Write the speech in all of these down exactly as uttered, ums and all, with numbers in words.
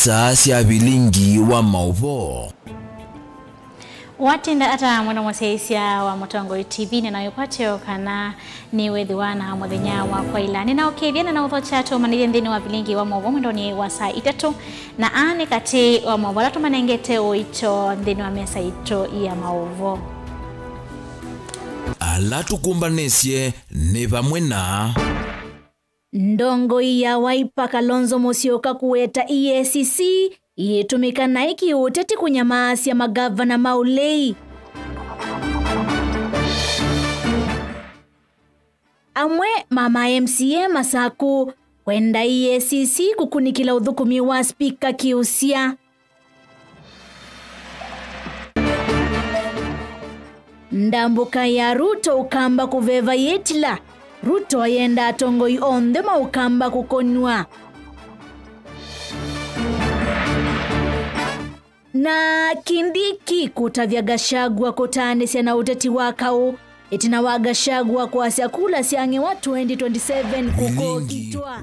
Saa sya vilingi wa maũvoo. Watinda ata mwendwa mũsyaĩĩsya wa Mũtongoi T V? Nĩna wĩkwatyo kana nĩwĩthĩwa na mũthenya wa kwaĩla. Nĩnaũkĩĩthya na naũthokya tũmanĩthye nthĩnĩ wa vilingi wa maũvoo mwendonĩ wa saa itatũ, na aa nĩ katĩ wa maũvoo ala tũmanengete ũito nthĩnĩ wa mesa itũ ya maũvoo. Ala tũkũmbanĩsye nĩ vamwe na Ndongoi ya Wiper Kalonzo Musyoka kũweta E A C C ĩtũmĩka naĩ kĩũteti kũnyamaasya magavana ma ũlei. Amwe ma ma M C A Masakũ kwenda E A C C kũkunĩkĩla ũthũkũmi wa spika kĩũsya. Ndambũka ya Ruto Ũkamba kũveva yĩtila. Ruto ayenda atongoi onthe ma Ũkamba kũkonw'a. Na Kindiki kũtavya Gachagua kũtaanĩsya na ũteti wa kaũ, ĩtina wa Gachagua kwasya kula sya ng'ewa twenty twenty-seven kũkokitwa.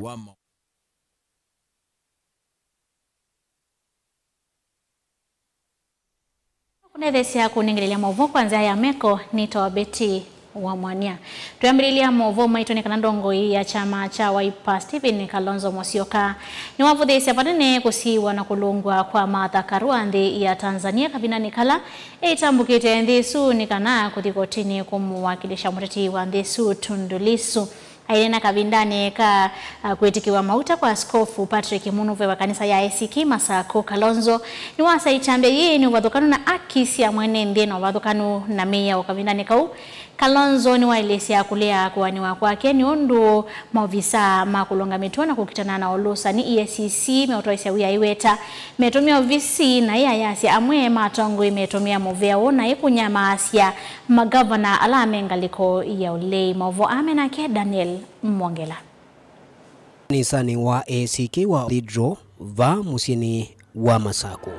Kũnetheesya kũnengelelya maũvoo kwa nzĩa ya meko nĩ Tobeti wa Mwania. Twĩambĩlĩlya maũvoo maitũ nĩ kana ndongoi ya kyama kya Wiper Stephen Kalonzo Musyoka nĩwavũthĩĩsya vanene kũsiĩĩwa na kũlũngw'a kwa Martha Karua nthĩ ya Tanzania kavindanĩ kala ĩtambũkĩte nthĩ ĩsu nĩ kana kũthi kotinĩ kũmũwakilisha mũteti wa nthĩ ĩsu Tundu Lissu. Aineena kavindanĩ ka, a, kwĩtĩkĩwa mauta kwa Askofu Patrick Munuve wa kanisa ya A C K Masakũ, Kalonzo nĩwasya ĩtambya yĩĩ nĩ ũvathũkanu na aki sya mwene nthĩ na ũvathũkanu na mĩao. Kavindanĩ kau, Kalonzo nĩwaelesya kũlea kũanĩwa kwake nĩ ũndũ maovisaa ma kũlũnga mĩtuo na kũkitana na ũlũsani, E A C C, meũtwaĩsya wia aiweta metũmĩa ovisi, na ĩayasya amwe ma atongoi metũmĩa mũvea ũũ na ĩkũnyamaasya magavana ala me ngalĩko ya ũlei. Maũvoo aa me nake Daniel Mwongela. Kanisanĩ wa A C K wa Cathedral vaa mũsyĩnĩ wa Masakũ.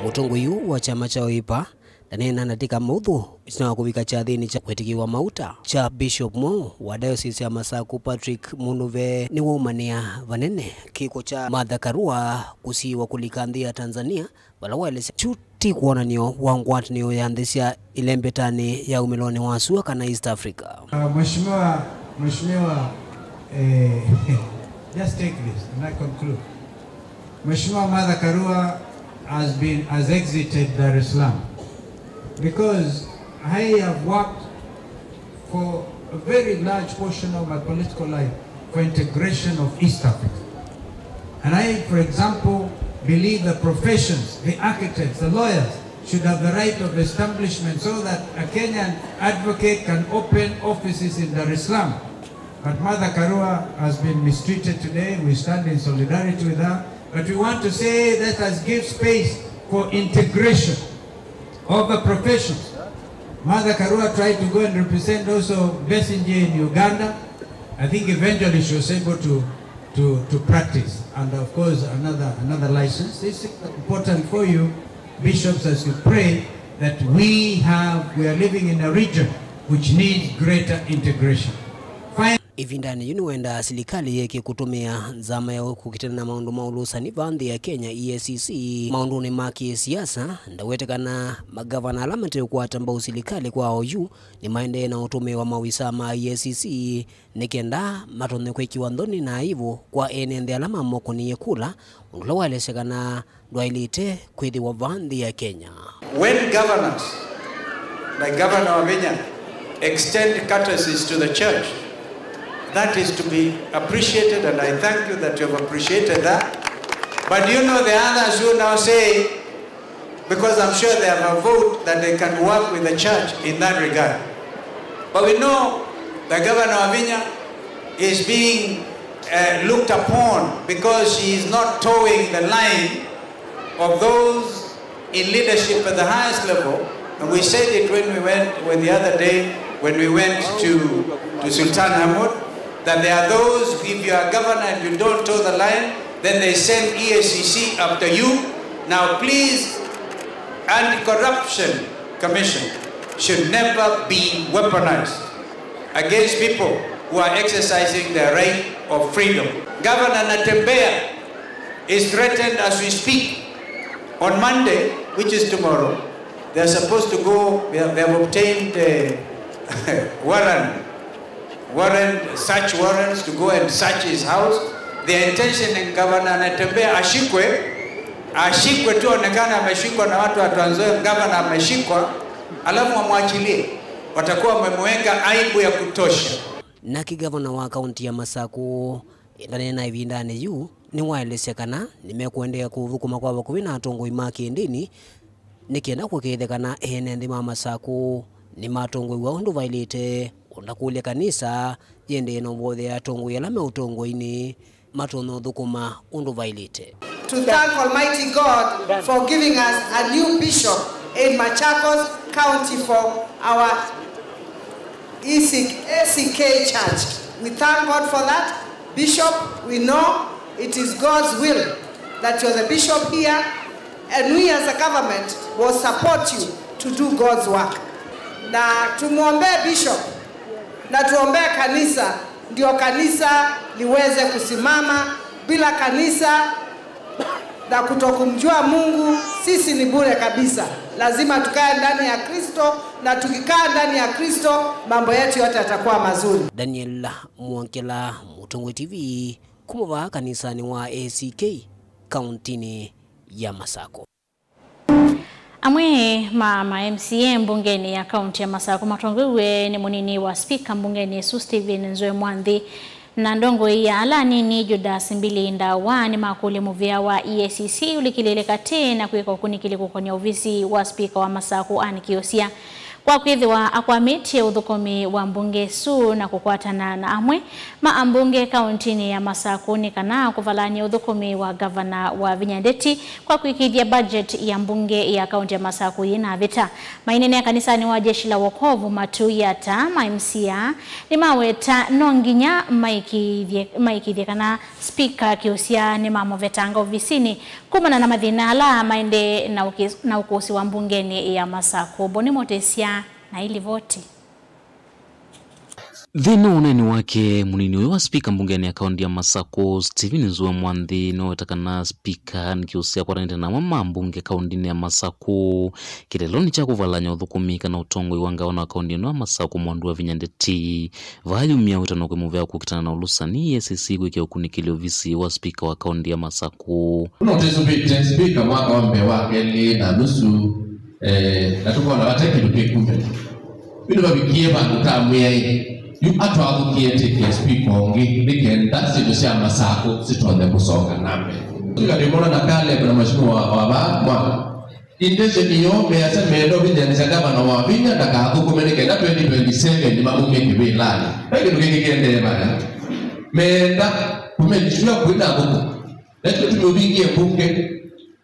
Mũtongoi ũũ wa kyama kya Wiper ndaneena ndatĩka maũthũ ĩtina wa kũvika kyathĩnĩ kya kwĩtĩkĩwa mauta kya Bishop mweũ wa Diocese ya Masakũ, Patrick Munuve, nĩwaumanĩa vanene kĩko kya Martha Karua kũsiĩĩwa kũlika nthĩ ya Tanzania, vala waelesya kyu ti kwonany'o wa ngwatanĩo ya nthĩ sya ĩlembetanĩ ya umĩlonĩ wa sua kana East Africa. Uh, Mheshimiwa, Mheshimiwa, eh, just take this and I conclude. Mheshimiwa Martha Karua has been, has exited Dar es Salaam because I have worked for a very large portion of my political life for integration of East Africa. And I, for example, believe the professions, the architects, the lawyers, should have the right of establishment so that a Kenyan advocate can open offices in Dar es Salaam. But Martha Karua has been mistreated today. We stand in solidarity with her. But we want to say, let us give space for integration of the professions. Martha Karua tried to go and represent also Besigye in Uganda. I think eventually she was able to, to, to practice. And of course, another, another license. This is important for you, bishops, as you pray that we have, we are living in a region which needs greater integration. Fine. Ĩvindanĩ yĩu nĩwendaa silikalĩ yĩeke kũtũmĩa nzama yayo kũkitana na maũndũ ma ũlũsani vaa nthĩ ya Kenya, E A C C. Maũndũnĩ ma kĩsiasa, ndawete kana magavana ala mateũkwata mbau silikalĩ kwa oyu nĩmaendee na ũtũmĩĩwa maovisaa ma E A C C nĩ kenda matonye kwĩkĩwa nthoni na aivũ kwa ene nthĩ ala mamokũnĩie kula, ũndũ ũla waelesya kana ndwaĩlĩte kwĩthĩwa vaa nthĩ ya Kenya. When governors like Governor Wavinya extend courtesies to the church, that is to be appreciated, and I thank you that you have appreciated that. But you know the others who now say, because I'm sure they have a vote that they can work with the church in that regard. But we know that Governor Wavinya is being, uh, looked upon because she is not toeing the line of those in leadership at the highest level. And we said it when we went, when the other day, when we went to, to Sultan Hamud, that there are those, if you are governor and you don't toe the line, then they send E A C C after you. Now please, Anti-Corruption Commission should never be weaponized against people who are exercising their right of freedom. Governor Natembeya is threatened as we speak. On Monday, which is tomorrow, they are supposed to go, they have, they have obtained a warrant, warrant, search warrants to go and search his house. Their intention in Governor Natembeya ashikwe, ashikwe tu, aonekane ameshikwa na watu wa Trans Nzoia, governor ameshikwa, alafu wamwachilie. Watakuwa wamemweka aibu ya kutosha. Nake gavana wa kaunti ya Masaku, ĩndĩ na ĩvindanĩ yu, nĩwaelesya kana nĩmekũendeea kũthũkũma kwa vakuvĩ na atongoi ma kĩndĩni nĩ kenda kũkĩĩthya kana ene nthĩ ma Masaku nĩmatongow'a ũndũ vaĩlĩte, ũndakũlya kanisa yĩendee na ũvothea atongoi ala me ũtongoinĩ matonya ũthũkũma ũndũ vaĩlĩte. To thank Almighty God for giving us a new bishop in Machakos County for our E C, A C K Church. We thank God for that. Bishop, we know it is God's will that you're the bishop here, and we as a government will support you to do God's work. Na tumwombee bishop, na tuombee kanisa, ndio kanisa liweze kusimama. Bila kanisa na kutokumjua Mungu, sisi ni bure kabisa. Lazima tukae ndani ya Kristo, na tukikaa ndani ya Kristo, mambo yetu yote yatakuwa mazuri. Daniel Mwongela, Mũtongoi T V, kuma vaa kanisanĩ wa A C K, kauntinĩ ya Masako. Amwe ma ma M C A mbungenĩ ya kaunti ya Masako matongoew'e nĩ mũnini wa spika mbungenĩ ĩsu Stephen Nzue Mwanthi, na ndongoi ya ala anini Judas Mbili Ndawa nĩmakũlya mũvĩa wa E A C C ũlikĩlĩĩle katĩ na kwĩka ũkunĩkĩli kũkonya ovisi wa spika wa Masako Ann Kiusya. Kwa kwĩthĩwa akwamĩtye ũthũkũmi wa mbunge ĩsu na kũkwatana na amwe ma ambunge kauntinĩ ya Masakũ nĩ kana kũvalany'a ũthũkũmi wa ngavana Wavinya Ndeti kwa kũĩkĩĩthya budget ya mbunge ya kaunti ya Masakũ yĩnavĩta. Maineenea kanisanĩ wa Jeshi la Wokovu Matuu Yatta, ma M C A nĩmaweta no nginya maĩkĩĩthye, maĩkĩĩthye kana Spika Kiusya nĩmamũvetanga ovisinĩ kumana na mathĩna ala maendee na ũkĩ-, na ũkũsĩ wa mbungenĩ ya Masakũ. Boni Motesya na ĩlivoti. Nthĩnĩ wa ũneeni wake, mũnini ũyũ wa spika mbungenĩ ya kaunti ya Masakũ, Stephen Nzue Mwanthi, nĩwaweta kana spika Ann Kiusya akwatanĩte na amwe ma mbunge kauntinĩ ya Masakũ kĩlelonĩ kya kũvalany'a ũthũkũmi kana ũtongoi wa ngavana wa kaunti ĩno ya Masakũ, Mwandu Wavinya Ndeti. Vaa yumya wĩtano kwĩ mũvea kũkitana na ũlũsani, E A C C kwĩkĩa ũkunĩkĩli ovisi wa spika wa kaunti ya Masakũ. Notĩsũvĩte spika mwaka wa mbee wa kelĩ na nusu, eh, na tũkona vate kĩndũ kĩkumya. Yu nĩvavikie vandũ tamwĩa ĩ, yu atwathũkie tĩkĩa spika ũngĩ nĩ kenda syĩndũ sya Masakũ sitonye kũsonga na mbee. Spika ndĩmona na Caleb na mheshimiwa wa, wa vaa mwaka. Intention yoo measya meenda ũvĩnyanĩsya ngavana Wavinya ndakathũkũme nĩ kenda twenty twenty-seven mamumye kĩvĩlanĩ. Ve kĩndũ kĩngĩ kĩendee vaya. Meenda kũmake sure kwĩna athũkũmi. Na tũtũ tũmĩũvingie mbunge.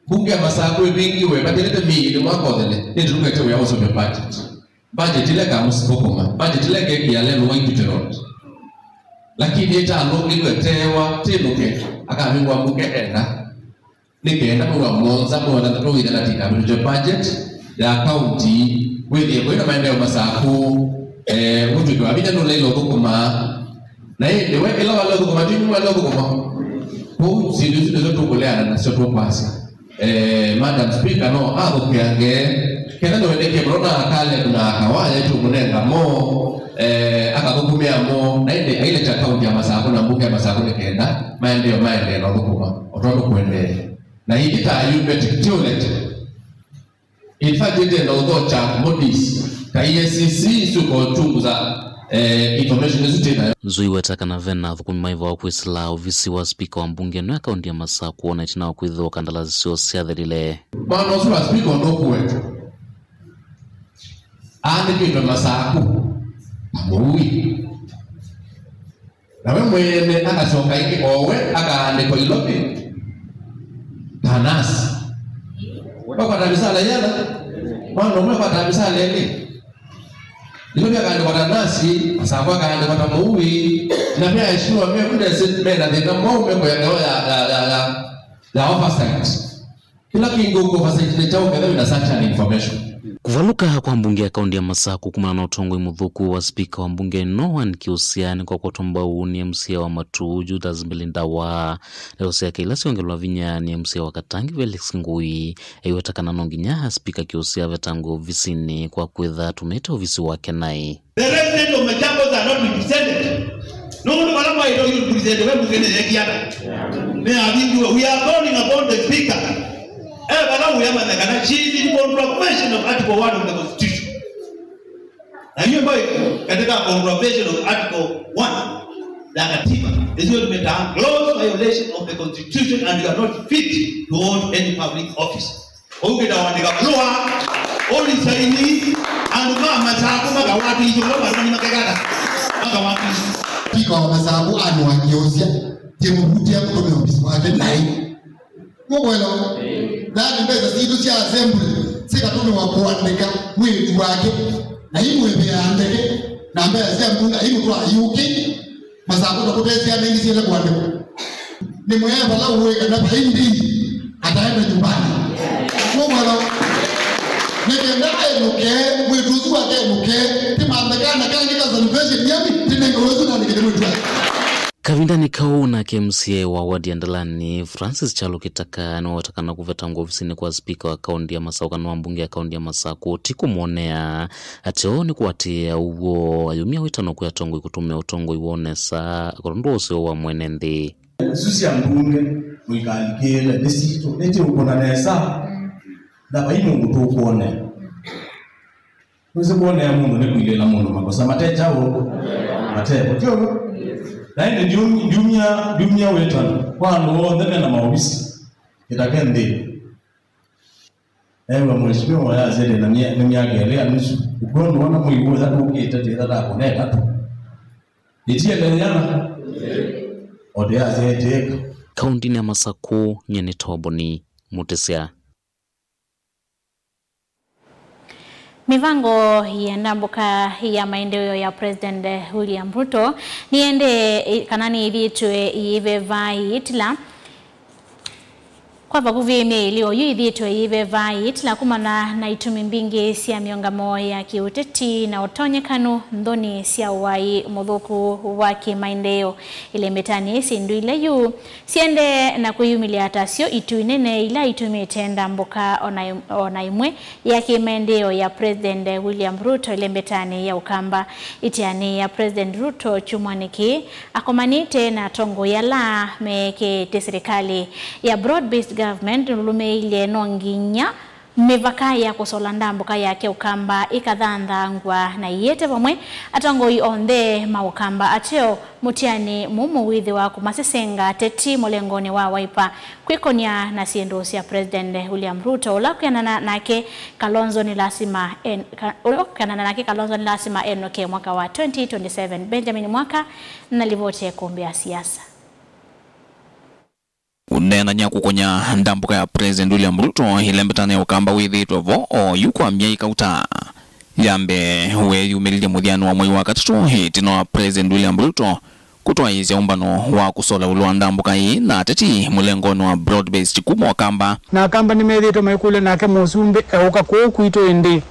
Mbunge ya Masakũ ĩvingiwe, matilĩte mĩĩnĩ mwaka ũthele. Nĩtũlũkĩte wĩa wa ũseũvya budget. Budget ĩla ĩkamũthũkũma. Budget ĩla ĩkekĩa level wa Equity Road. Lakini ĩtalũngĩlwe tewa, tĩlũke, akavingwa mbunge enda. Nĩ kenda mwei wa mũonza, mwei wa thanthatũ wĩthela tikavĩtũkye budget ya kaunti, wĩthĩe kwĩ na maendeeo Masakũ, eh, ũtw'ĩke wa vinya nũlaile ũthũkũma. Na ĩndĩ we, ĩla wale ũthũkũma, ti nyuma wale ũthũkũma. Kwoou syĩndũ isu nĩsyo tũkũleana nasyo tũkwasya. Eh, Madam Speaker no athũkĩange, kenda nĩwendekie mũno na Caleb na Kawaya tũmũnenga mo, eh, akathũkũmĩa mo, na ĩndĩ ailekya kaunti ya Masakũ na mbunge ya Masakũ nĩ kenda maendeeo maendee na ũthũkũma o tondũ kũendee. Na ĩngĩ ta yu Betty Tiolet. In fact, ĩtenda ũthokya bodies ta E A C C syũka ũchunguza, eh, information ĩsu twĩ nayo. Nzui weta kana ve na athũkũmi maivawa kwĩsĩla ovisi wa spika wa mbunge ĩno ya kaunti ya Masakũ ona ĩtina wa kwĩthĩwa kandalasi syoo syathelile. Mwana ũsu wa spika ũndũ ũkũwetwa aandĩkĩtwe Masakũ ta mũui. Na we mwene akasyoka ĩngĩ, o we akaandĩkwa Ilovi ta nasi. Wakwata misala yĩana? Mwana ũmwe akwata misala ĩngĩ. Ilovi akaandĩkwa ta nasi, Masakũ akaandĩkwa ta mũui. Na me aheshimiwa me kundesi me na thĩna mwaũ me kũya ngao ya, ya, ya, ya, ya oversight. Kĩla kĩngĩ ũkũvasa nĩ kyaũ ketha wĩna such an information? Kũvalũka kwa mbunge ya kaunti ya Masaku kumana na ũtongoi mũthũku wa spika wa mbunge ĩno, Ann Kiusya, nĩkwakwatwa mbau nĩ M C A wa Matuu, Judas Mbilindawa. Ndeto syake ila syongelwa vinya nĩ M C A wa Katangi, Felix Ngui, aiweta kana no nginya spika Kiusya avetangwe ovisinĩ kwa kwĩtha atũmĩte ovisi wake naĩ. The residents of Machakos are not represented. Nũndũ vala mwaĩtwa yu represent we mbunge nĩ yekiana. Me avingiwe. We are calling upon the speaker. Eh, vala uya manya kana she is in contravention of article one of the constitution. Na hiyo ambayo katika contravention of article one ya katiba is hiyo tumetaa gross violation of the constitution and you are not fit to hold any public office. Ũu kĩta wandĩka barũa, ũlisaini, andũ ma Masaku makawatĩsye ũla mwathani makekata, makawatĩsye. Spika wa Masaku Ann Kiusya, ndĩmũvutĩa kũtũmĩa ovisi wake naĩ. Mũkwelewa? Yaani mbesa sitũ sya assembly sikatũmĩwa kũandĩka mwĩĩtu wake, na imwĩvĩaa ndeke, na mbesa sya mbunge imũtwaa U K. Masaku ta kũtesya nengi syele kũandĩkwa. Nĩ mwĩae vala ũĩ kana vai ndii ataenda nyumbani. Mũkwelewa? Nĩ kenda enũke, mwĩĩtu ũsu wake enũke, tĩmanthe kana kangĩ ka salvation yami, tĩnenge ũsu nandĩke nĩ mwĩĩtu wake. Kavindanĩ kau nake M C A wa ward ya Ndalani, Francis Kyalo Kitaka, nĩwaweta kana kũvetangwa ovisinĩ kwa spika wa kaunti ya Masaku kana wa mbunge ya kaunti ya Masaku ti kũmwonea. Ateo nĩ kũatĩĩa ũw'o, ayumya wĩtano kwĩ atongoi kũtũmĩa ũtongoi woo nesa, kũlondũ wa ũseo wa mwene nthĩ. Isu sya mbunge mũikalikĩĩle nĩ sitũ, nĩtĩ ũkũna nesa, na vai mũndũ tũkwonea. Wĩsĩ kwonea mũndũ nĩ kwilĩĩla mũndũ makosa mate kyaũ, mate ũtyo. Na ĩndĩ ndium-, ndiumya, ndiumya wĩtano kwa andũ onthe mena maovisi, kĩtake nthĩ. Ewa mheshimiwa yasya ndĩna mya-, nĩ myaka ĩlĩ ya nusu. Ũkw'o nĩwona mwei ũũ ũthatũkĩte twĩtha ta kũneka tu. Ĩtiele yana. Onde yasya ĩtĩĩka. Kauntinĩ ya Masaku, nyie nĩ Toboni Mũtĩsya. Mĩvango ya ndambũka ya maendeeo ya President William Ruto nĩyendee kana nĩyĩthĩĩtwe ĩyĩveva ĩitĩla. Kwa vakuvĩ myei ĩlĩ oyu ĩthĩĩtwe ĩyĩveva ĩitĩla kumana na itumi mbingĩ sya mĩũngamo ya kĩũteti na ũtonyekanu nthonĩ sya ũaĩ mũthũku wa kĩmaendeeo. Ĩlembetanĩ, syĩndũ ila yu siendee na kwĩyumĩlya tasyo itu inene ila itumĩte ndambũka o na ĩ-, o na ĩmwe ya kĩmaendeeo ya President William Ruto ĩlembetanĩ ya Ũkamba. Ĩteanĩ ya President Ruto kyumwanĩ kĩĩ akomanĩte na atongoi ala meekĩĩte silikalĩ ya broad-based government nũlũmĩĩilye no nginya mĩvaka ya kũsola ndambũka yake Ũkamba ĩkathanthangw'a na ĩete vamwe atongoi onthe ma Ũkamba ateo mũtianĩ mũmũ wĩthĩwa kũmasesenga ateti mũlengonĩ wa Wiper kwĩkonya na syĩndũ sya President William Ruto, ũla kwĩanana nake Kalonzo nĩ lasima en-, ka-, ũla kwĩanana nake Kalonzo nĩ lasima enũke mwaka wa twenty twenty-seven. Benjamin Mwaka na livoti ya ĩkũmbĩ ya siasa. Ũneenany'a kũkonya ndambũka ya President William Ruto ĩlembetanĩ ya Ũkamba wĩthĩĩtwe vo oyu kwa myei kauta. Ya mbee weeyumĩlilye mũthyanĩ wa mwei wa katatũ ĩtina wa President William Ruto kũtwaĩĩsya ũmbano wa kũsola ĩũlũ wa ndambũka ĩĩ na ateti mũlengonĩ wa broad-based kuma Ũkamba. Na Akamba nĩmethĩĩtwe maikũlya nake mũsumbĩ eũka kũũ kwitũ ĩndĩĩ.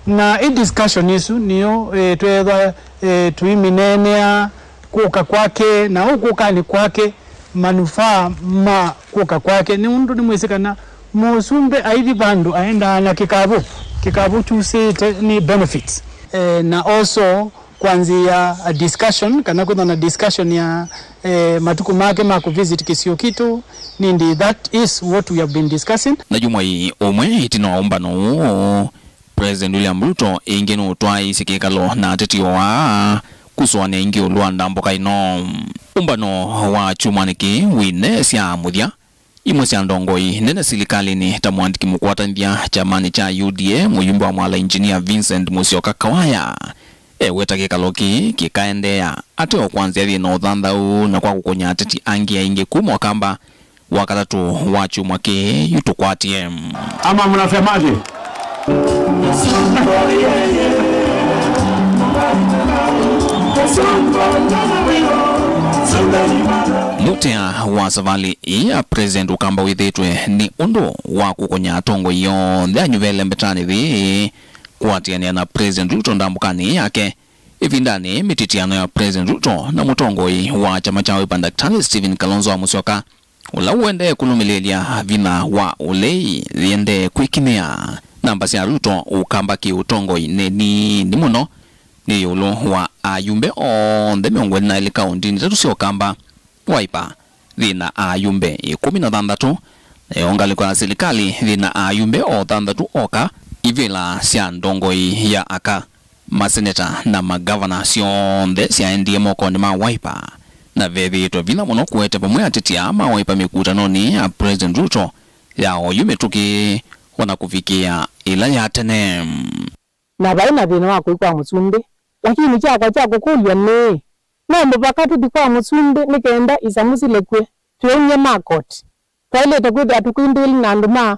Na ĩ discussion ĩsu nĩyo, eh, tweethwa, eh, tũimĩneenea kũka kwake na ũkũkanĩ kwake, manufaa ma kũka kwake, nĩ ũndũ nĩmwĩsĩ kana mũsumbĩ aithi vandũ aendaa na kĩkavũ, kĩkavũ kyusĩĩte nĩ benefits. Eh, na also kwanzia a discussion, kana kwĩthwa na discussion ya, eh, matukũ make ma kũvisit kĩsio kitũ, nĩndĩ that is what we have been discussing. Na yu mwei ũmwe ĩtina wa ũmbano ũũ, President William Ruto ĩngĩ nũtwaĩĩsye kĩkalo na ateti o aa kũsũanĩa ĩngĩ ĩũlũ wa ndambũka ĩno. Ũmbano wa kyumwanĩ kĩĩ wĩneesya mũthya. Imwe sya ndongoi nene silikalĩnĩ ta mũandĩki mũkwatanĩthya kyamanĩ kya U D A, mũyumbe wa Mwala Engineer Vincent Musyoka Kawaya, eweta kĩkalo kĩĩ kĩkaendeea ateo kwa nzĩa yĩna ũthanthau na kwa kũkũnya ateti angĩ aingĩ kuma Ũkamba, wakatatũ wa kyumwa kĩĩ yu tũkwatie. Ama mnasemaje? Mũtea wa savalĩ ĩĩ ya President Ũkamba wĩthĩĩtwe nĩ ũndũ wa kũkonya atongoi onthe anyuvele mbetanĩ yĩĩ kũatĩanĩa na President Ruto ndambũkanĩ ĩĩ yake ĩvindanĩ mĩtitiano ya President Ruto na mũtongoi wa kyama kya Wiper Daktari Stephen Kalonzo wa Musyoka, ũla ũendee kũlũmĩlĩĩlya vinya wa ũlei yĩendee kwĩkinyĩa. Namba sya Ruto Ũkamba kĩ-ũtongoi nĩ nini mũno, nĩ ĩũlũ wa ayumbe onthe mĩongo ĩlĩ na elĩ kaũntĩnĩ itatũ sya Ũkamba. Wiper yĩ na ayumbe ĩkũmi na thanthatũ, nayo ngalĩko ya silikalĩ yĩ na ayumbe o thanthatũ oka, ivĩla sya ndongoi ya aka, maseneta na magavana syonthe syaendie mokonĩ ma Wiper, na vethĩĩtwe vinya mũno kũete vamwe ateti aa ma Wiper mĩkutanonĩ ya President Ruto ya oyu mĩtũkĩ, o na kũvikĩa ĩla ya tene. Na vai na thĩna wa kũi kwa mũsumbĩ. Lakini kyakwa kya kũkũlya nĩ, no mũvaka tũthi kwa mũsumbĩ nĩ kenda isamu silekwe, tũyaumye ma koti? Twaĩlĩte kwĩthĩa tũkwindĩĩli na andũ ma,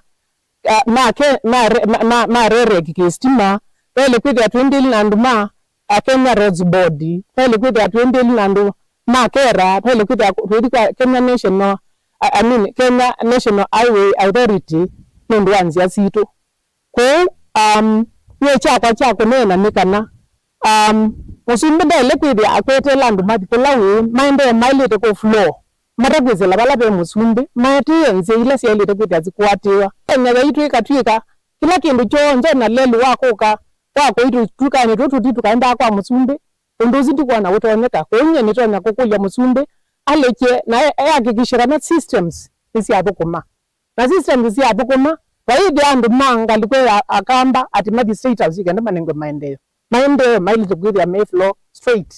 a, ma, ke, ma, re- ma, ma, ma rereki kĩsitima. Twaĩle kwĩthĩa twĩndĩĩli na andũ ma, a, Kenya Roads Board. Twaĩle kwĩthĩa twĩndĩĩli na andũ ma kera. Twaĩle kwĩthĩa twĩthi kwa Kenya National, a, I mean, Kenya National Highway Authority nũndũ wa nzĩa sitũ. Kwoou, um, nyie kyakwa kya kũneena nĩ kana, um, mũsumbĩ ndaĩle kwĩthĩa akweteela andũ mathi kũla ũĩ, maendee maĩlĩte kũ floor, matakwĩsĩla vala ve mũsumbĩ, maetĩĩe nzĩa ila syaĩlĩte kwĩthĩa sikũatĩĩwa. Kenya yaitũ ĩkatw'ĩka kĩla kĩndũ kyonthe na lelũ wa kũka, wa kũitũ tũkanĩ tũtũ ti tũkaendaa kwa mũsumbĩ, ũndũ ũsu ndikwona ũtonyeka. Kwoou nyie nĩtonya kũkũlya mũsumbĩ alekye na e- ehakikishe kana systems nĩsyathũkũma. Na systems syathũkũma, vaĩthĩa andũ ma ngalĩko ya Akamba atĩ mathi State House kenda manengwe maendeeo. Maendeeo maĩlĩte kwĩthĩa me flow straight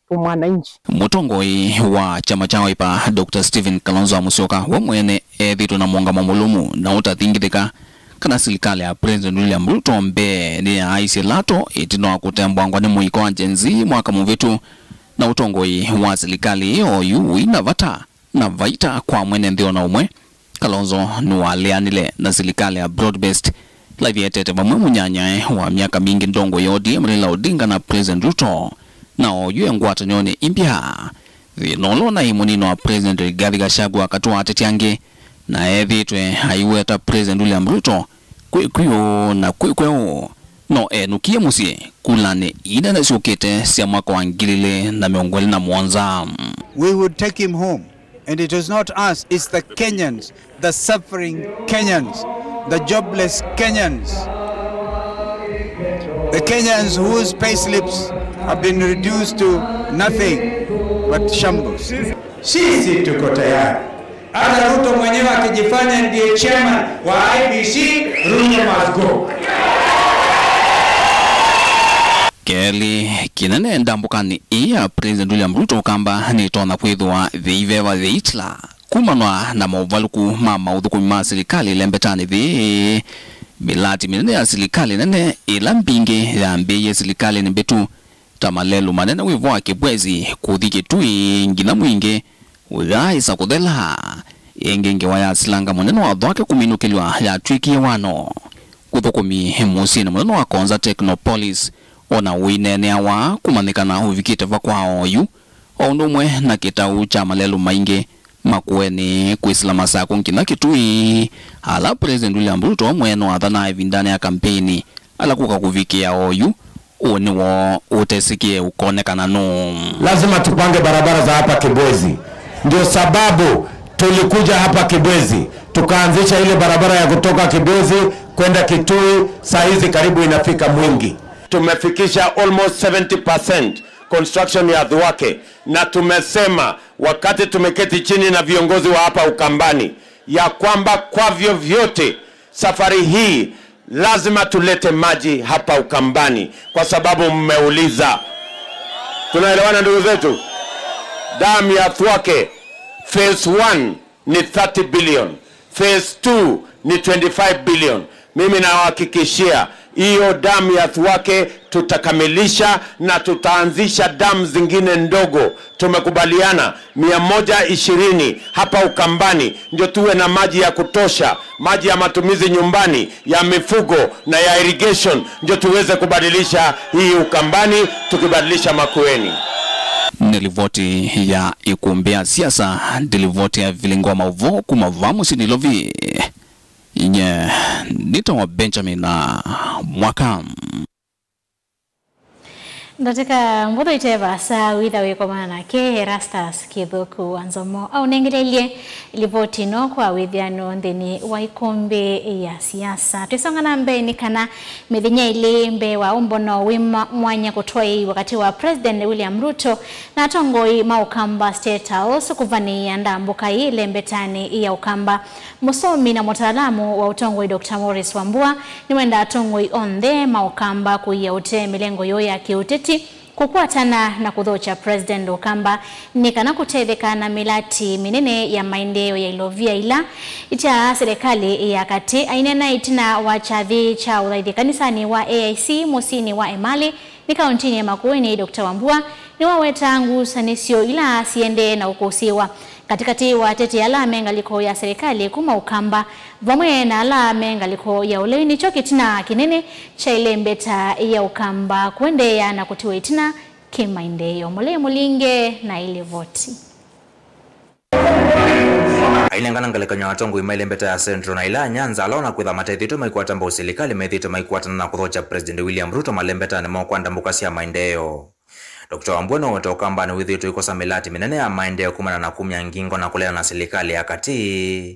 to mwananchi. Mũtongoi wa kyama kya Wiper, Doctor Stephen Kalonzo wa Musyoka, we mwene ethĩtwe na mũũngamo mũlũmu na ũtathingithĩka kana silikalĩ ya President William Ruto mbee nĩyaaisye lato ĩtina wa kũtembwangwa nĩ mũiko wa Gen Z mwaka mũvĩtu, na ũtongoi wa silikalĩ ĩyo yu wĩna vata na vaita kwa mwene nthĩ o na ũmwe. Kalonzo nĩwaleanile na silikalĩ ya broad-based ĩla ĩvietete vamwe mũnyanyae wa myaka mingĩ ndongoi ya O D M Raila Odinga na President Ruto, na oyu e ngwatanĩonĩ ĩmbya. Thĩna ũla ũnaĩ mũnini wa President Rigathi Gachagua akatwaa ateti angĩ, na ethĩĩtwe aiweta President William Ruto kwĩ kwĩũ na kwĩ kweũ. No enũkie mũsyĩ kulanĩ inene syũkĩte sya mwaka wa ngili ilĩ na mĩongo ĩlĩ na mũonza. We would take him home. And it is not us, it's the Kenyans, the suffering Kenyans, the jobless Kenyans, the Kenyans whose payslips have been reduced to nothing but shambles. Sisi tuko tayari. Hata Ruto mwenyewe akijifanya ndiye chairman wa I E B C, Ruto must go. Kelĩ kĩnene ndambũkanĩ ĩĩ ya President William Ruto Ũkamba nĩtonya kwĩthĩwa yĩiveva yĩitĩla kumanwa na maũvalũku ma maũthũkũmi ma silikalĩ ĩlembetanĩ yĩĩ. Mĩlati mĩnene ya silikalĩ nene ĩla mbingĩ yambĩĩie silikalĩnĩ mbĩtu, ta malelũ manene wĩvo wa Kibwezi kũthi Kitui nginya Mwingi, ũyaaĩsa kũthela. Ĩngĩ, ngewa ya silanga mũnene wa Thwake kũminũkĩlw'a yatw'ĩkie wano. Ũthũkũmi mũsyĩnĩ mũnene wa Konza Technopolis o na ũineeneawa kũmanyĩkana ũvikĩte va kwa oyu, o ũndũ ũmwe na kĩtau kya malelũ maingĩ Makueni kwĩsĩla Masakũ nginya Kitui, ala President William Ruto mwene wathanaa ĩvindanĩ ya kampeini ala kũka kũvikĩa oyu, ũũ nĩw'o ũtesĩkĩe ũkonekana nũũ. Lazima tupange barabara za hapa Kibwezi. Ndio sababu tulikuja hapa Kibwezi, tukaanzisha ile barabara ya kutoka Kibwezi kwenda Kitui, saa hizi karibu inafika Mwingi. Tumefikisha almost seventy percent construction ya Thwake, na tumesema wakati tumeketi chini na viongozi wa hapa Ukambani ya kwamba kwa vyovyote safari hii lazima tulete maji hapa Ukambani kwa sababu mmeuliza. Tunaelewana ndugu zetu? Damu ya Thwake phase one ni thirty billion, phase two ni twenty-five billion. Mimi nawahakikishia hiyo damu ya Thwake tutakamilisha na tutaanzisha damu zingine ndogo. Tumekubaliana mia moja ishirini hapa Ukambani, ndio tuwe na maji ya kutosha, maji ya matumizi nyumbani, ya mifugo na ya irrigation, ndio tuweze kubadilisha hii Ukambani, tukibadilisha Makueni. Nĩ livoti ya ikumbĩ ya siasa, nĩ livoti ya vilingo wa maũvoo kuma vaa mũsyĩ Nairobi. Nye nĩtawa Benjamin Mwaka. Ndatĩka mbũthũ ite vaasa wĩtha wĩkomana nake Erastus Kĩthũku wa Nzomo aũnengelelye livoti ĩno kwa wĩthĩano nthĩnĩ wa ikumbĩ ya siasa. Twĩsonga na mbee nĩ kana mĩthenya ĩlĩ mbee wa ũmbano wĩ ma-, mwanya kũtwaĩiwa katĩ wa President William Ruto na atongoi ma Ũkamba State House kũvanĩĩa ndambũka ĩĩ ĩlembetanĩ ya Ũkamba. Mũsomi na mũtaalamu wa ũtongoi Doctor Morris Wambua nĩwenda atongoi onthe ma Ũkamba kũia ũtee mĩlengo yoo ya kĩũteti, kũkwatana na kũthokya President Ũkamba nĩ kana kũtetheka na mĩlati mĩnene ya maendeeo ya ilovia ila ityaa silikalĩ ya katĩ. Aineena ĩtina wa kyathĩ kya ũthaithi kanisanĩ wa A I C mũsyĩnĩ wa Emali nĩ kaũntĩnĩ ya Makueni, Doctor Wambua nĩwawetaa ngusanĩsyo ila siendee na ũkũsĩĩwa katĩkatĩ wa ateti ala me ngalĩko ya silikalĩ kuma Ũkamba vamwe na ala me ngalĩko ya ũlei. Nĩkyo kĩtina kĩnene kya ĩlembeta ya Ũkamba kũendeea na kũtiwa ĩtina kĩmaendeeo. Mũlei Mũlinge na ĩlivoti. Ainengana ngelekany'o ya atongoi ma ĩlembeta ya Central na ĩla ya Nyanza ala ona kwĩtha matethĩtwe maikwata mbau silikalĩ methĩĩtwe maikwatana na kũthokya President William Ruto malembetanĩ moo kwa ndambũka sya maendeeo. Doctor Wambua noweta Ũkambanĩ wĩthĩĩtwe ũikosa mĩlati mĩnene ya maendeeo kumana na kumya ngingo na kũleana na silikalĩ ya katĩ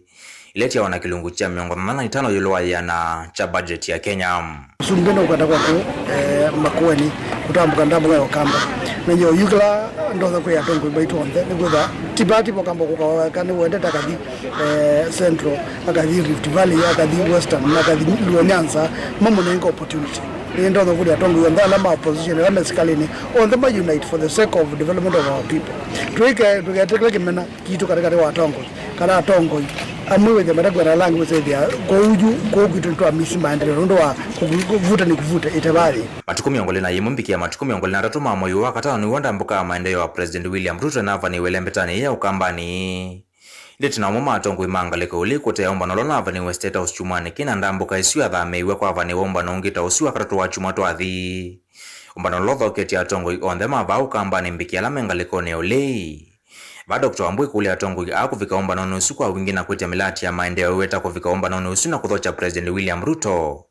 ĩla ĩtiawa na kĩlungu kya mĩongo thanthatũ na itano ĩũlũ wa ĩana kya budget ya Kenya. Mũsumbĩ nũkwenda kwaku, eh, Makueni kũtambũka ndambũka ya Ũkamba. Na nyoo yu kĩla ndonya kwĩ atongoi maitũ onthe nĩ kwĩtha ti party Ũkamba kũka weka nĩ wendete akathi, eh, Central, akathi Rift Valley, akathi Western, na akathi Luo Nyanza, mamũnenga opportunity. Nĩ ndonya kũlya atongoi onthe ala ma opposition, ala me sikalĩnĩ, onthe ma unite for the sake of development of our people. Tũike-, tũiketĩkĩle kĩmena kitũ katĩkatĩ wa atongoi, kana atongoi amwe wĩthĩa matakwenda ala angĩ wĩsĩthĩa kũu yu, kũu kwitũ nĩtwamisi maendeleo nũndũ wa kũ-, kũ-, vuta ni kuvuta ĩte vathĩ. Matukũ mĩongo ĩlĩ na yĩmwe mbikĩa matukũ mĩongo ĩlĩ na atatũ ma mwei wa katano nĩw'o ndambũka ya maendeeo ya President William Ruto ĩnavanĩiwe ĩlembetanĩ ya Ũkambanĩ. Ĩndĩ tena amwe ma atongoi ma ngalĩko ũlĩ kũtea ũmbano ũla ũnavanĩiwe State House kyumwanĩ kĩna ndambũka ĩsu yathamĩĩiwe kwavanĩwa ũmbano ũngĩ ta ũsu wa katatũ wa kyumwa twathi. Ũmbano ũla ũthoketye atongoi onthe ma vaa Ũkambanĩ mbikĩa ala me ngalĩkonĩ ya ũlei. Vaa Doctor Wambua kũlya atongoi aa kũvika ũmbanonĩ ũsu kwa wingĩ na kwĩtya mĩlati ya maendeeo ĩweta kũvika ũmbanonĩ ũsu na kũthokya President William Ruto.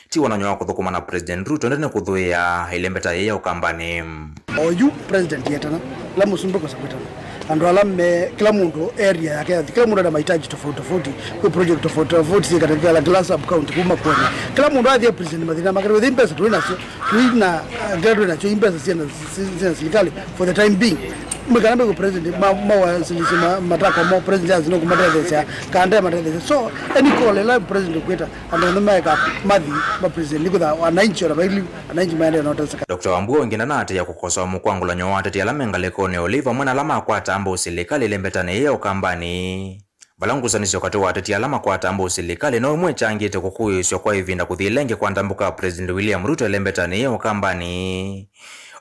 Ti wonany'o wa kũthũkũma na President Ruto, ĩndĩ nĩ kũthũĩa ĩlembeta yĩĩ ya Ũkambanĩ. Oyu President yetana, ĩla mũsumbĩ kũsa kwĩtana. Andũ ala me, kĩla mũndũ area yake yathi, kĩla mũndũ ena mahitaji tofauti tofauti, kwĩ project tofauti tofauti syĩ katika kĩla sub county kuma Makueni. Kĩla mũndũ athi a President mathĩna make, wĩthĩ mbesa twĩ nasyo, twĩ na, uh, kĩla twĩ nakyo, mbesa syĩ na, syĩ na serikali for the time being. Mwĩkana mbegu president, ma, mawasilishe ma, matakwa mo president azi no kumatetheesya, kande matetheesya. So, any call ĩla president kwĩta, andũ onthe maeka mathi ma president, nĩkwĩtha wananchi ona vaili, wananchi maendeea na ũteseka. Doctor Wambua ũngĩ ndanaatia kũkosoa mũkwangũlanyo wa ateti ala me ngalĩkonĩ ũlĩ vamwe na ala makwata mbau silikalĩ ĩlembetanĩ yĩĩ ya Ũkambanĩ. Vala ngusanĩsyo katĩ wa ateti ala makwata mbau silikalĩ no ĩmwe ĩkyangĩte kũkũĩĩsw'a kwa ĩvinda kũthi ĩla ĩngĩ kwa ndambũka ya President William Ruto ĩlembetanĩ yĩĩ ya Ũkambanĩ.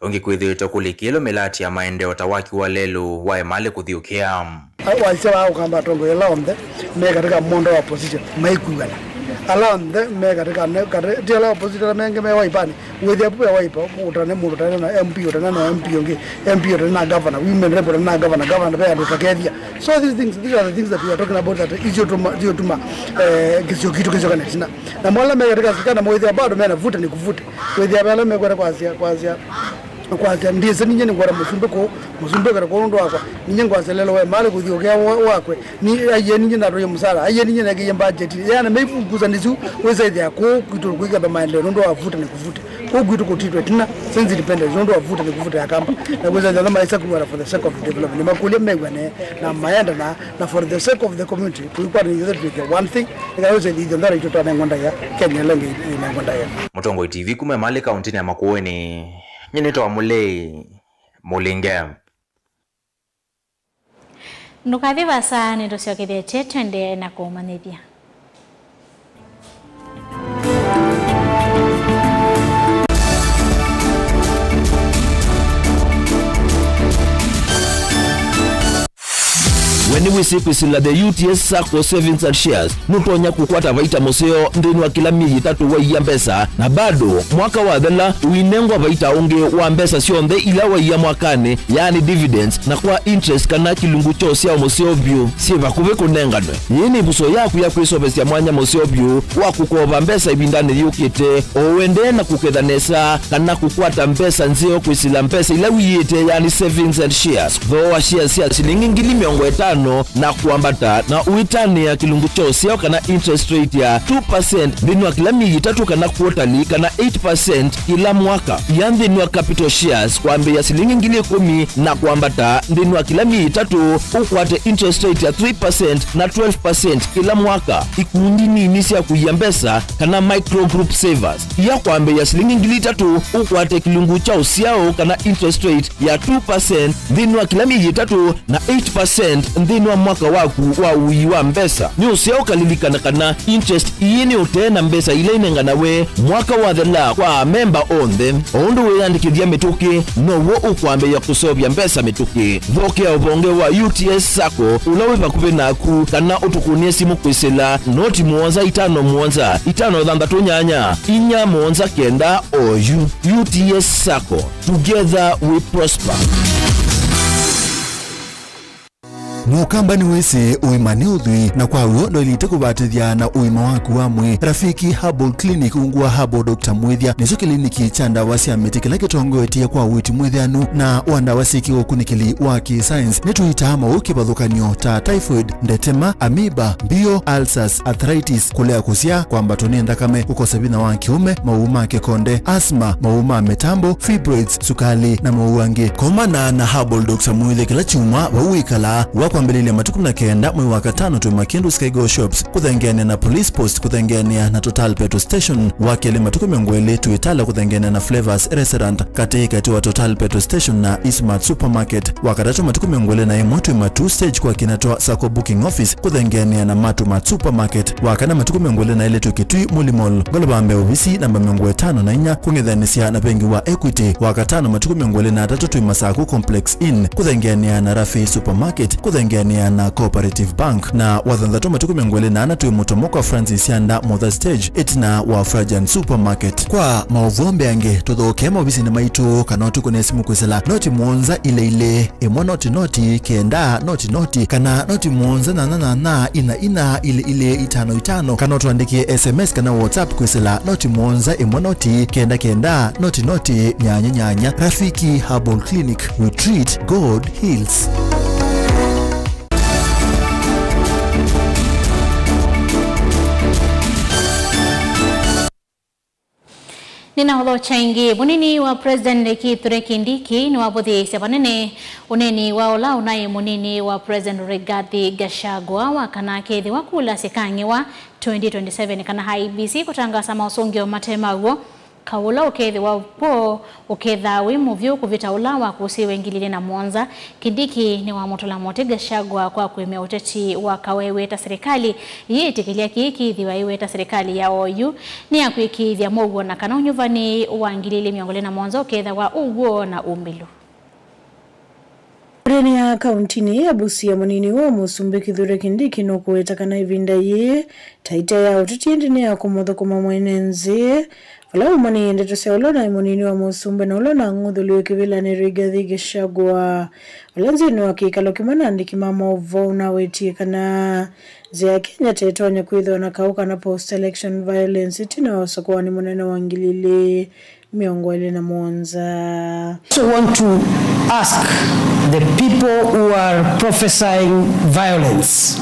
Ũngĩ kwĩthĩĩtwe kũlikĩlwe mĩlati ya maendeeo ta waki wa lelũ wa Emali kũthiũkĩa. Wasya wa Ũkamba atongoi ala onthe me katika mũndũ wa opposition maikwĩw'ana. Ala onthe me katika, ne-, kati-, ti ala opposition ala mengĩ me Wiper-nĩ. Wĩthĩa vu ya Wiper, ũtane mũndũ ũtane na M P, ũtane na M P ũngĩ, M P ũtane na governor, women rep ũtane na governor, governor ve andũ ũtakethya. So these things, these are the things that we are talking about, that icio tuma, icio tuma, eh, kĩsio kitũ kĩsio kana tina. Na mwala me katika sikana mwĩthĩa bado mena vuta ni kuvuta. Wĩthĩa vela mekwenda kwasya, kwasya, kwasya, ndĩsĩ ninye nĩngwenda mũsumbĩ kũu, mũsumbĩ ũkenda kũu nũndũ wakwa, ninye ngwasya lelo wa Emali kũthiũkĩa wa-, wakwe, ni aiye ninye natũie mũsara, aiye ninye nekĩie budget, yana meivukusa nĩsu, wĩsaithĩa kũu kwitũ kwĩketha maendeleo nũndũ wa vuta ni kuvuta. Kũu kwitũ kũtitwe tina, since independence, nũndũ wa vuta ni kuvuta ya Kamba, na wĩsaithĩa na maisa kuwara for the sake of development, makũlya mew'ane na maenda na, na for the sake of the community, tũikwata nĩ ithuĩ twĩke one thing, nĩkana wĩsaithĩa ithuĩ ndara itũ twanengwa ndaĩa, Kenya ĩla ĩngĩ ĩnengwa ndaĩa. Mũtongoi T V kuma Emali kaũntĩnĩ ya Makueni. Nyie nĩtawa Mũlei Mũlinge. Ndũkathi vaasa, nĩtũsyokethete twende na kũmanyĩthya. We nĩ Wĩsĩ kwĩsĩla the U T S Sacco Savings and Shares, nũtonya kũkwata vaita mũseo nthĩnĩ wa kĩla myei ĩtatũ waiya mbesa, na bado mwaka wathela ũinengwa vaita ũngĩ wa mbesa syonthe ila waiya mwakanĩ, yaani dividends, na kwa interest kana kĩlungu kya ũsyao mũseo vyũ syĩ vakuvĩ kũnenganwe. Yĩĩ nĩ ĩvuso yaku ya kwĩseũvĩsya mwanya mũseo vyũ wa kũkova mbesa ĩvindanĩ yũkĩte, o ũendee na kũketha nesa kana kũkwata mbesa nzeo kwĩsĩla mbesa ila wĩyĩte, yaani savings and shares. Thooa shares sya silingi ngili mĩongo ĩtano na kwambata, na ũitanĩa kĩlungu kya ũsyao kana interest rate ya two percent nthĩnĩ wa kĩla myei ĩtatũ kana quarterly, kana eight percent kĩla mwaka. Ia nthĩnĩ wa capital shares kwambĩĩa silingi ngili ĩkũmi na kwambata nthĩnĩ wa kĩla myei ĩtatũ, ũkwate interest rate ya three percent na twelve percent kĩla mwaka. Ikundi nini sya kũia mbesa kana micro group savers, ia kwambĩĩa silingi ngili itatũ, ũkwate kĩlungu kya ũsyao kana interest rate ya two percent nthĩnĩ wa kĩla myei ĩtatũ na eight percent nthĩnĩ wa mwaka waku wa ũii wa mbesa. Nĩ ũseo ũkalilikana kana interest ii nĩ ũtee na mbesa ila inenganawe mwaka wathela kwa amemba onthe. O ũndũ wĩyandĩkĩthya mĩtũkĩ, now'o ũkwambĩĩa kũseũvya mbesa mĩtũkĩ. Thokea ũvonge wa U T S Sacco ũla wĩ vakuvĩ naku, kana ũtũkũnĩe simũ kwĩsĩla noti mũonza itano mũonza itano thanthatũ nyanya inya mũonza kenda oyu. U T S Sacco, together we prosper. Mũkamba nĩwĩsĩ ũima nĩ ũthwii, na kwa w'o ndwaĩlĩte kũvatĩthya na ũima waku wa mwĩĩ. Rafiki Herbal Clinic, ungu wa Herbal Doctor Mwĩthya, nĩkyo kĩliniki kya ndawa sya mĩtĩ kĩla kĩtongoetye kwa ũiiti mwĩthĩanu na wa ndawa syĩ kĩũkunĩkĩli wa kĩ-science. Nĩtũitaa maũũ kĩvathũkany'o ta typhoid, ndetema, amoeba, mbio, ulcers, arthritis, kũlea kũsyaa, kwambatwa nĩ nthakame, kũkosa vinya wa kĩũme, maũũ ma kĩkonde, asthma, maũũ ma mĩtambo, fibroids, sukali, na maũũ angĩ. Komana na Herbal Doctor Mwĩthya kĩla kyumwa vau wĩkalaa, wa kwambĩlĩlya matukũ mĩongo kenda mwei wa katano twĩ Makindu Skygo Shops, kũthengeanĩa na Police Post, kũthengeanĩa na Total Petrol Station, wa kelĩ matukũ mĩongo ĩlĩ twĩ Tala, kũthengeanĩa na Flavors Restaurant, katĩ katĩ wa Total Petrol Station na Eastmart Supermarket, wa katatũ matukũ mĩongo ĩlĩ na ĩmwe twĩ Matuu Stage kwa kĩna twa Sacco Booking Office, kũthengeanĩa na Matu Mart Supermarket, wa kana matukũ mĩongo ĩlĩ na ĩlĩ twĩ Kitui Muli Mall, ngolova mbee ovisi namba mĩongo ĩtano na inya, kũng'ethanĩsya na vengi wa Equity, wa katano matukũ mĩongo ĩlĩ na atatũ twĩ Masaku Complex Inn, kũthengeanĩa na Rafi Supermarket, kũthengeanĩa na Cooperative Bank, na wa thanthatũ matukũ mĩongo ĩlĩ na ana twĩ Mũtomo kwa Francis Yanda Mother Stage, ĩtina wa Frajan Supermarket. Kwa maũvoo mbeange, tũthokee maovisinĩ maitũ kana ũtũkũnĩe simũ kwĩsĩla noti mũonza ilĩ ilĩ ĩmwe noti noti kenda noti noti kana noti mũonza nyanya nyanya ina ina ilĩ ilĩ itano itano, kana ũtũandĩkĩe S M S kana WhatsApp kwĩsĩla noti mũonza ĩmwe noti kenda kenda noti noti nyanya nyanya. Rafiki Herbal Clinic, we treat, God heals. Nĩna ũthokya ĩngĩ. Mũnini wa President Kithure Kindiki nĩwavũthĩĩsya vanene ũneeni wa ũla ũnaĩ mũnini wa President Rigathi Gachagua wa kana akethĩwa kula syĩkang'ĩwa twenty twenty-seven kana I E B C kũtangaasa maũsũngĩo mate maw'o. Kaũ ũla ũkethĩwa kw'o ũkethaa wĩ mũvyũ kũvĩta ũla wakũsĩĩwe ngili ilĩ na mũonza. Kindiki nĩwamũtũla mũtĩ Gachagua kwa kũĩmya ũteti wa kaũ eweta serikali yĩĩtĩkĩlya kĩĩ kĩthĩwa ĩweta serikali ya oyu nĩ ya kwĩkĩĩthya mũuo na kana ũnyuvanĩ wa ngili ilĩ mĩongo ĩlĩ na mũonza ũkethĩwa ũw'o na umĩlu. Mbungenĩ ya kauntinĩ ya Busia, mũnini wa mũsumbĩ Kithure Kindiki nũkũweta kana ĩvinda yĩĩ ta ĩte ya ũteti ĩndĩ nĩ ya kũmũthũkũma mwene nzĩ, vala ũmanĩie ndeto sya ũla ũnaĩ mũnini wa mũsumbĩ na ũla ũnang'uthũliwe kĩvĩlanĩ Rigathi Gachagua. Ũla nthĩnĩ wa kĩkalo kĩmwe na andĩki ma maũvoo ũnawetie kana nzĩa ya Kenya ta ĩtonya kwĩthĩwa na kaũ kana post election violence ĩtina wa ũsakũani mũnene wa ngili ilĩ mĩongo ĩlĩ na mũonza. I also want to ask the people who are prophesying violence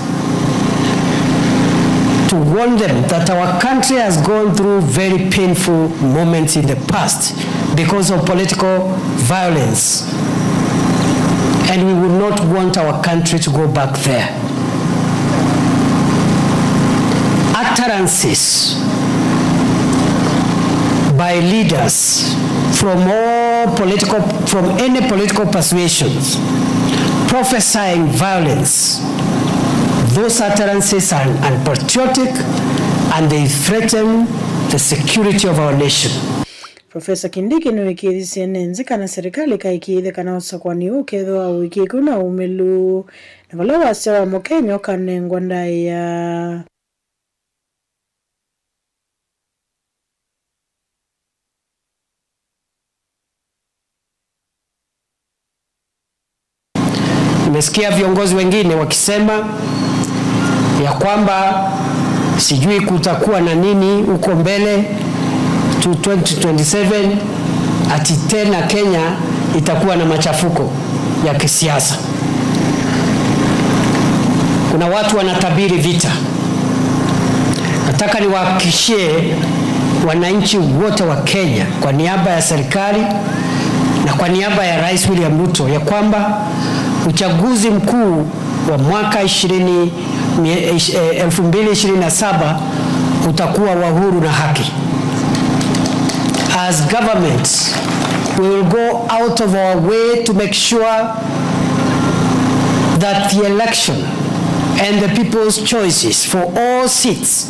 to warn them that our country has gone through very painful moments in the past because of political violence, and we would not want our country to go back there. Utterances by leaders from all political, from any political persuasions, prophesying violence, those utterances are unpatriotic and they threaten the security of our nation. Profesa Kindiki nĩwĩkĩĩthisye ene nzĩ kana serikali ĩkaĩkĩĩthya kana ũsakũani ũũ ũkethĩwa ũĩkĩĩku na ũmĩlu. na vala wasya wa Mũkenya ũkanengwa ndaĩa. Nimesikia viongozi wengine wakisema ya kwamba sijui kutakuwa na nini huko mbele to twenty twenty-seven, ati tena Kenya itakuwa na machafuko ya kisiasa. Kuna watu wanatabiri vita. Nataka niwahakikishie wananchi wote wa Kenya kwa niaba ya serikali na kwa niaba ya Rais William Ruto ya kwamba uchaguzi mkuu wa mwaka ishirini, mie-, ish-, eh, elfu mbili ishirini na saba utakuwa wa huru na haki. As government, we will go out of our way to make sure that the election and the people's choices for all seats,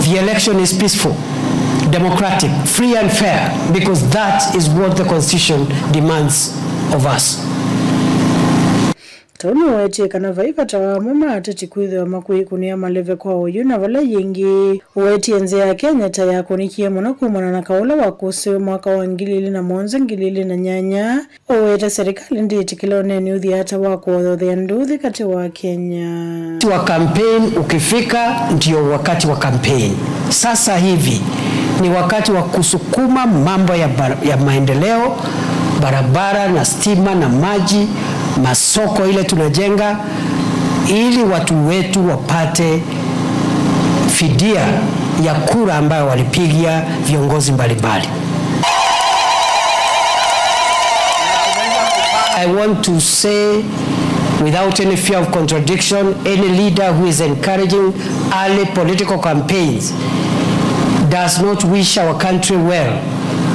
the election is peaceful, democratic, free and fair, because that is what the constitution demands of us. Ta ũu nĩwetie kana vai vata wa amwe ma ateti kwĩthĩwa makwĩkũnĩa maleve kwa ũyu, na vala yĩngĩ ũwetie nzĩa ya Kenya ta yakũnĩkie mũno kumana na kaũ ũla wakũsĩwe mwaka wa ngili ilĩ na mũonza, ngili ilĩ na nyanya, ũwete serikali ndĩtĩkĩla ũneeni ũthi ata wa kũothoothea nduthi katĩ wa Kenya. Wakati wa campaign ukifika, ndio wakati wa campaign. Sasa hivi ni wakati wa kusukuma mambo ya bar-, ya maendeleo, barabara na stima na maji, masoko ile tunajenga, ili watu wetu wapate fidia ya kura ambayo walipigia viongozi mbalimbali. I want to say, without any fear of contradiction, any leader who is encouraging early political campaigns does not wish our country well,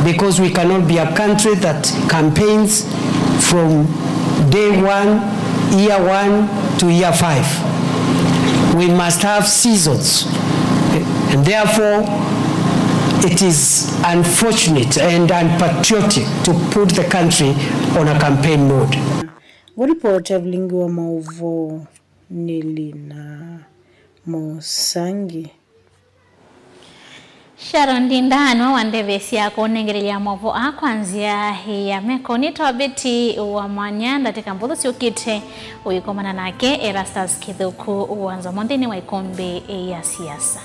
because we cannot be a country that campaigns from day one, year one to year five. We must have seasons, and therefore it is unfortunate and unpatriotic to put the country on a campaign mode. Ngũripoti ya vilingi wa maũvoo nĩ Lina Mũsangi. Sharon Ndinda nĩwe wandetheesya kũnengelelya maũvoo aa kwa nzĩa ya meko. Nĩ twavĩti wa mwanya ndatĩka mbũthũ syũkĩte ũikomana nake Erastus Kĩthũku wa Nzomo nthĩnĩ wa ĩkũmbĩ ya siasa.